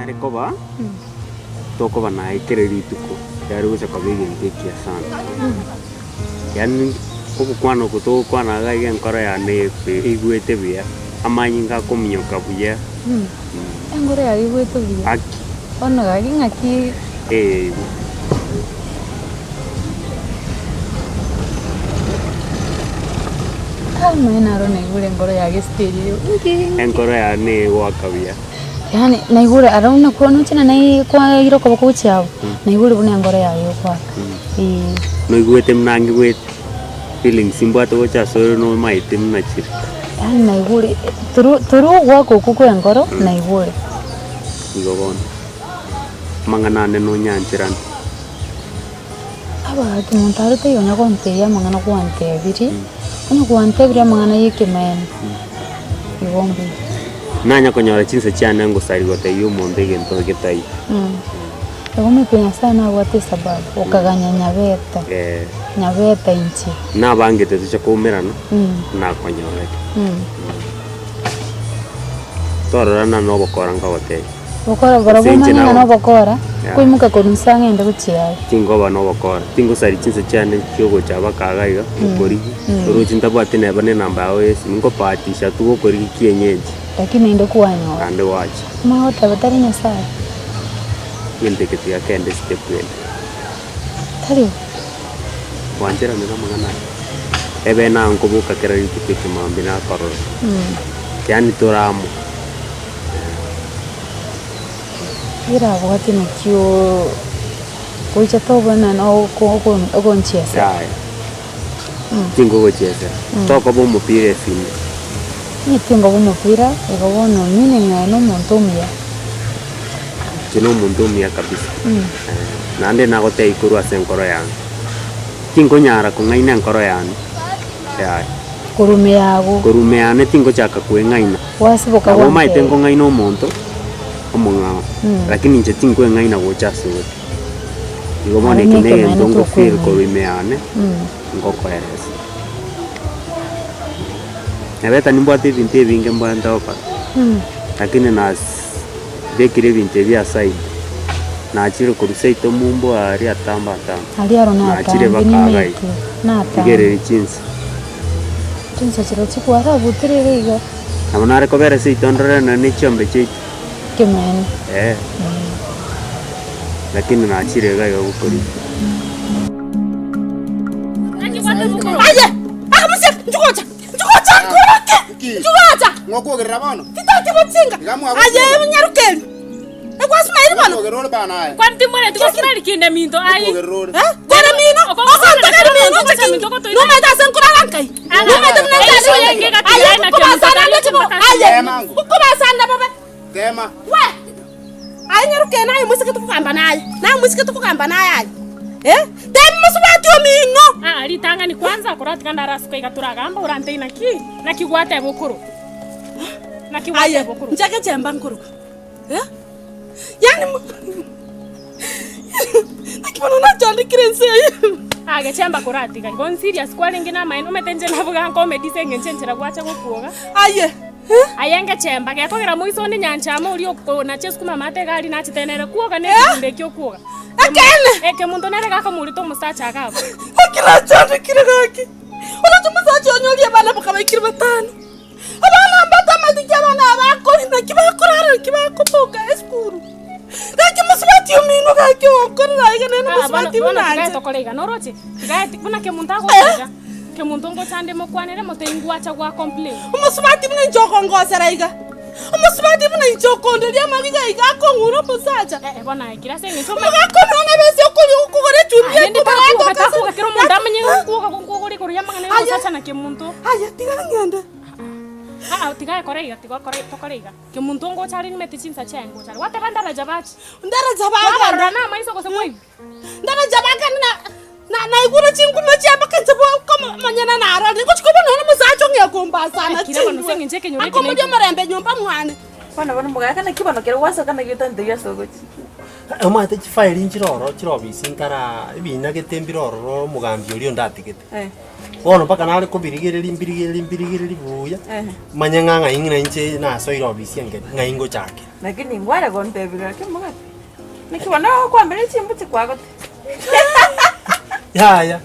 Yare koba tokoba naye kera rituko, yare gocha koba egento ekiya sana. Yaani ogokwana oko togokwana iga iga enkoro yane eigwete buya, amanyinga akominyoka buya. Enkoro yago eigwete buya? Aki. Bono gaki ng'aki. Ee igo. Amaene naro naigure enkoro yago esiterire inki inki. Enkoro yane egoaka buya. Yaani naigure aro buna noche naye kwaeire okoboko gochia abwo, naigure buna enkoro yago egoaka eeh. Noigwete buna ngigwete, feelings mbwate gocha ase ore nomaete buna chire. Yaani naigure through through ogoaka okwo kwa enkoro naigure. Igo bono, amang'ana ane nonyancherane. Abagaka omonto are taiyo onya gontebia amang'ana gwantebirie, onye gwantebirie amang'ana ya ekeene, igo mbuya. Nanya konyora chinsa chiane ngosari gotebia omonto egento getaiyo. Igo omanyete Nyasaye nabwate esababu, okaganya nyabete, Eh. nyabete inche. Nabangete toche koumerana, nakonyorete. Tororana na obokora nkogotebia. Bokora barabwo Ase inche omanye ng'a nabo. nobokora, Yeah. koimoka korwa inse ang'ende gochia are. Tinkoba nobokora, tingosaria chinsa chiane chiogocha baka iga iga, gokorigia, oroche ntabwati neba na enamba yao ya esimi, nkobahatisha tu gokorigia kienyeji, Lakini naende kwanyora. naende gwacha. Omanye goteba tari Nyasaye. Egento eke tiga kende step ende. Tari bo. Gwancheranire amang'ana aya? Ebe na nkoboka kera rituko ekemambia nakorora, yaani tore amo. Erabwate naki oo gocha tobana na ogonchiesa. Yaya, tingogochiesera, tokoba omopira esime. Inche tinkoba omopira, igo bono meaning aye na omonto omuya. Inche na omonto omuya kabisa, naende nagotebia korwa ase enkoro yane, tinkonyara kong'aina enkoro yane, yaya. Korwa ime yago. Korwa ime yane tingochaka kweng'aina. Gwasiboka Nabo omanyete gwantebia. nkong'aina omonto omong'ao, lakini inche tinkweng'aina gocha ase ore. Igo bono Aro eke nekemaene negento ngo feel tokweng'aina. korwa ime yane, ngokoeresa. Nabeta nimbwate ebinto ebinge mbwenerete gokora, lakini nas bekire ebinto ebi aside, nachire korwa seito mumbu aria atambe atambe. Aria aro Nachire natambe baka iga iga. nimetie, natambe. Rigereria chinsa. Chinsa chiria chikwarabutire iga iga. Nabo nare kobera seito ndore nonya ne chiombe chiaito. Ekeene. Eh. Lakini nachire iga iga gokorigia. Aye, akamusia, nchugocha, nchugocha nkoroke, nchugocha. Ng'okwogerera bono? Titaki gotsinga. Iga mwago- Aye, nyarukeri. Egwasmairi bono. Ng'okwogerera ore bana aye. Kwani timoreti gosmeri kinde minto ai. Ng'okwogerera ore. Eh, kore mino, ogontogeri mino inche kingi. Nomaete ase nkorara nkai. Nomaete buna Eisho ntarenge. yenge gati Aye, yaye nakio nkobasana minto nde chibo. tari Aye, Tema. nkobasana bobe. Tema. We! Aye nyaruke naye moiseke tokogamba naye, naye moiseke tokogamba naye aye. Eh, tebi mosubati omino. Aa, ritang'ani kwanza koratiga ndare asuka iga toragamba orantei naki? Naki gwateba okoro? Naki Aye, gwateba okoro? nchake chemba nkoroka. Eh? Yaani mo naki bono nachandekire ense eye. Aa, gechemba koratiga igo nserious kwarenge namaene omanyete inche naboga nkomedisa ase eng'encho enchera gwacha gokwoga. Aye, Aye ngechemba, gekogera moiso onde nyancha amo oria okonacha esukuma amate iga aria nachete nere kwoga na ekebunda ekio okwoga. Ekeene! Ekemonto nere gakamorete omosacha iga abwo. Naki nachandekire gaki! Oroche omosacha onye oria abana bakabaikire batano. Abana mbatamanyeti ki abana aba bakori, naki bakorara, naki bakoboka esukuru. Gaki mosubati omino gaki ogokorera iga naende Ah, bono mosubati bono buna tigae inche. tokore iga noroche? Tigae ti buna kemonto agocha iga, kemonto ngocha nde mokwanere mote ingwacha gwa complain. Omosubati buna inche okongosera iga, omosubati buna inche okonderia amariga iga akong'ura omosacha. Eh, eh, bono aye kira ase eng'encho omanyete. Omogaka one one besa okoria okogora echumbi Rende ekobara takuoga atoka ase- takuoga kera omonto amanye ng'a okwoga gonkogora igoro y'amang'ana Aye. y'omosacha na kemonto. Aye tiga ng'ende. Aa tiga ekore iga tiga okore tokore iga. Kemonto ngocha are nimete chinsa chiaye ngocha are. Gwateba ndaraja bache. Ndaraja Kwabarora bagende. na amaiso gose kwaigwa? Ndaraja bagende na na naigure chinkumo chia mpaka inche komonyene narorire. Ngochi kobua nonya omosacha ong'ea kombasana Akira bono ase chindwe. eng'encho ekenyoro eke Akomoria naigure. omorembe nyomba mwane. Bono bono mogaka naki bono kero gwasoka naki otantebia ase ogochia. Omanyete chifairi nchire ororo chire ofisi nkara ebina gete mbire ororo omogambi oria ondatigete. Eh. Bono mpaka nare kobirigereria mbirigereria mbirigereria buya, manye ng'a ng'ai ng'ina inche nasoire ofisi engeni, ng'ai ngochakera. Lakini ngware gontebia gaki omogati, naki bono ogokwambera chimbuche kwagote. Yaya,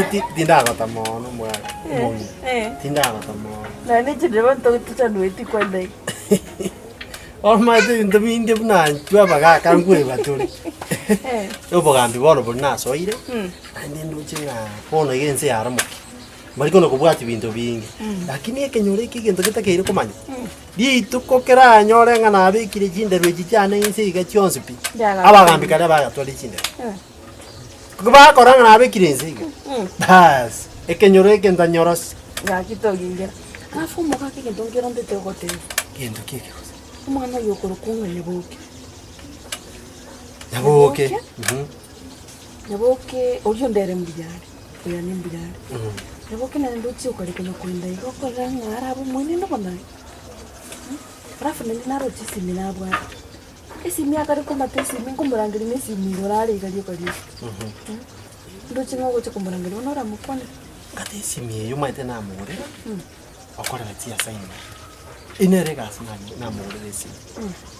ti- tindagota mono omogaka, omong'ina, tindagota mono. Naende inche ndire bono tochanueti kwenda iga. Omanyete ebinto binde buna intwe abagaka nkweba tore. Obogambi bono boria nasoire, naende ndoche ng'a bono iga ense yaramokia, mbari konya kobwatia binto binge, lakini ekenyoro eke egento getakeire komanya, rituko keranyore ng'a nabekire chinderu echi chiane inse iga chionsi pi, abagambi karia bagatwarire chinderu. Bakora ng'a nabekire inse iga, baas, ekenyoro eke ntanyorosie. Gaki togingera. Alafu omogaka egento nkere ntete gogotebia. Gento ki eke gose? Omwana oyo okorokwa ng'a Nyaboke. Nyaboke. Nyaboke oria onde ere mbuya are, oyo ne mbuya are. Nyaboke nere ndoche okare konya koenda iga okorora ng'a arabe omoeneno bono aye. Alafu naende naroche esimi nabwate. Esimi akare komata esimi nkomorangeria na esimi igoro are iga rioka rioka. Ndoche ng'a ogocha komorangeria bono oramokwane. Kata esimi eyio omanyete namogorera, okorera chiassignment. Eyio nere egasi nanye namogorera esimi.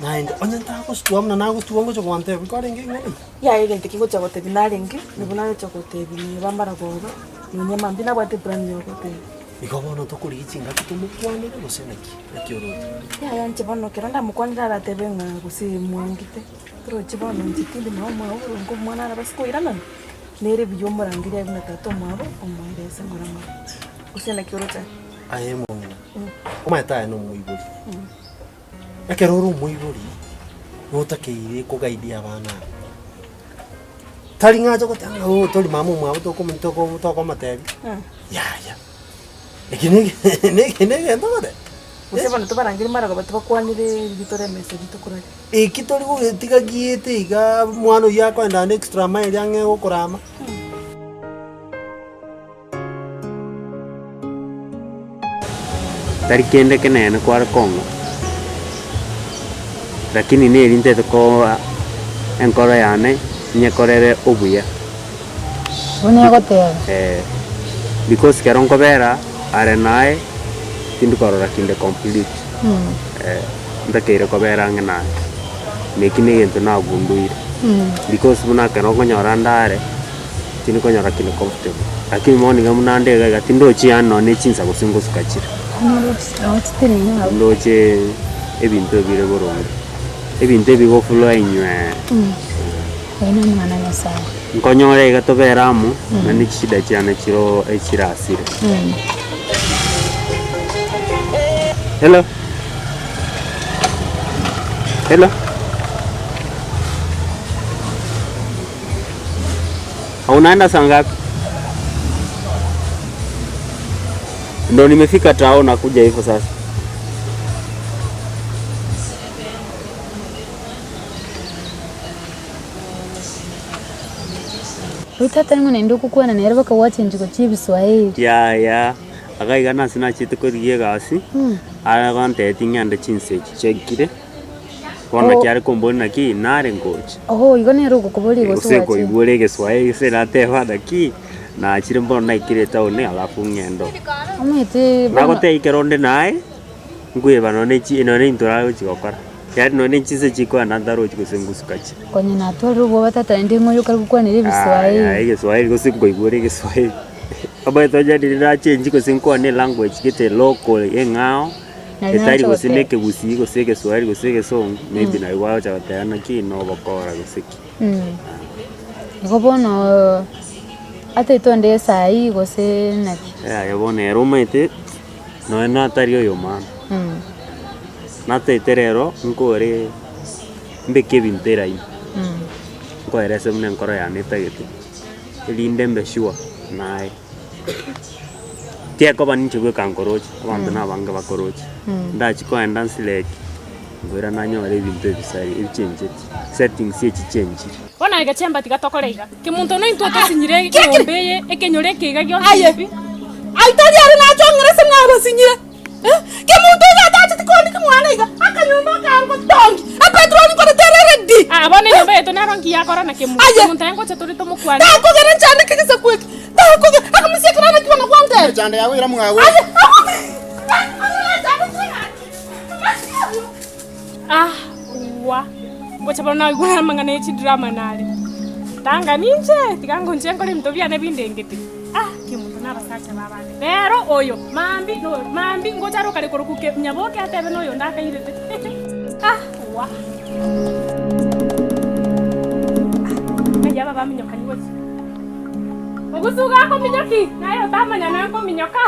Naende onye ntagostua buna nagostua ngocha gontebia kwarenge ing'ana eye. Yaya egento eki ngocha gotebia narenge, nabo nagocha gotebia neba maragoba, nonya mambia nabwate eplan ya gotebia. Igo bono tokorigia chingaki tomokwanere gose naki? Naki oroche? Yaya inche bono ekero ndamokwanere aratebe ng'a gose mwangete, torochi bono inche tindi mama omwabo boronge omwana arabase koiranana, nere buya omorangerie aye buna tata omwabo, omoerese ng'ora ng'ora. Gose naki oroche aye? Aye omong'ina, omanyete aye nomoibori, ekero ore omoibori, notakeire kogaidia abana aba. Tari ng'a ache goteba ng'a oo tori mama omwabo tokomo toko tokomotebia, yaya. Eki nege nege negento goteba. Gose bono tobarangerie maragoba tobakwanere riria tore emesa eria tokoraria. Eki tori gogetiga giete igaa omwana oyio akoenda ande extra mile ang'e gokorama. Tari kende kenene kware kong'a, lakini neri ntete koa enkoro yane nyekorere obuya. Buna egoteba. Eh, because ekero nkobera are naye, tindi korora kinde complete, eh, ntakeire kobera ang'e naye, na eki na egento nagunduire, because buna ekero okonyora ndare. Tindi konyora kinde comfortable. Lakini bono iga buna nde iga iga tindochi yaani nonye ne chinsa gose ngosuka chire. Ndoche ebinto ebire boronge, ebinto ebi goflow inywee. Nkonyore iga tobere amo, naende chishida chiane chiroo echirasire. Hello, hello. Unaenda saa ngapi? Ndo nimefika tao nakuja hivyo sasa. Oyo tata nigo naende okokwana nere bakagwacha chinchuko chia ebiswahili. Yaya, iga iga nase nachete korigia egasi, agontebetie ng'ende chinsa echi chiaikire. Bono naki are komboria naki nare ngocha. Oho, igo nere ogokoboria gose Gose gwachire. koigwera egeswaeri gose nateba naki nachire bono naikire etown alafu ng'ende oo. Omanyete bono. Nagotebia ekero onde naye, nkoeba nonye chi nonye intwe nagochi gokora, yaani nonye chinsa chikoenda ntarochi gose ngosuka chire. Konya natwarire obwoba tata naende ng'o oyo okare gokwanera ebiswaeri. Yaya egeswaeri gose nkoigwera egeswaeri, omanyete onye riria nachengi gose nkwane elanguage gete local eng'ao. Nari Etari nache gose goteba. nekegusii gose egeswahili gose egesongo, maybe nario gwagocha goteba naki nobokora gose ki. Igo bono ataete onde esai gose naki? Yaya bono ere omanyete nonye natari oyomano, nataete rero nkore mbeke ebinto eraini, nkoerese buna enkoro yane etagete, erinde mbe sure naye. Tiekoba ninche bweka nkoroche, abanto na abange bakoroche. Ndachie kogenda nsileki, nkoira nanyore ebinto ebisari ebichencheti, settings echi chenchire. Bono aye gechemba tiga tokore iga. Kemonto nointwe tosinyire enyomba eye, ekenyoro eke iga gionsi Aye, pi. aye tari are nachong'era ase mwabasinyire, eh? Kemonto oyo atari. Oroche tikondiki mwana iga, akanyomba akangotongi, epetroli nkorete ere ready. Ah, bono enyomba yaito nero ngiya akora na kemunto. Aye. Kemunto aye ngocha tore tomokwane. Takogera nchandeke egesaku eke, takogera, akamosia naki bono gwantebia. Emechando yago ira mwago. Aye, takogera nchandeke gaki. Ah, wa. Ngocha bono naigure amang'ana ye chidrama nare. Tanga ninche, tiga ngonche nkore ebinto biane bindengete. Ah, kemunto na abasacha babande. Rero oyo, mambi noyo, mambi ngocha are okare korokwa ke nyaboke atebe noyo onde akairete. Ah, wa. Ng'ai aba baminyokani gochia? Ogusuga akominyoki, naye otamanya nankominyoka.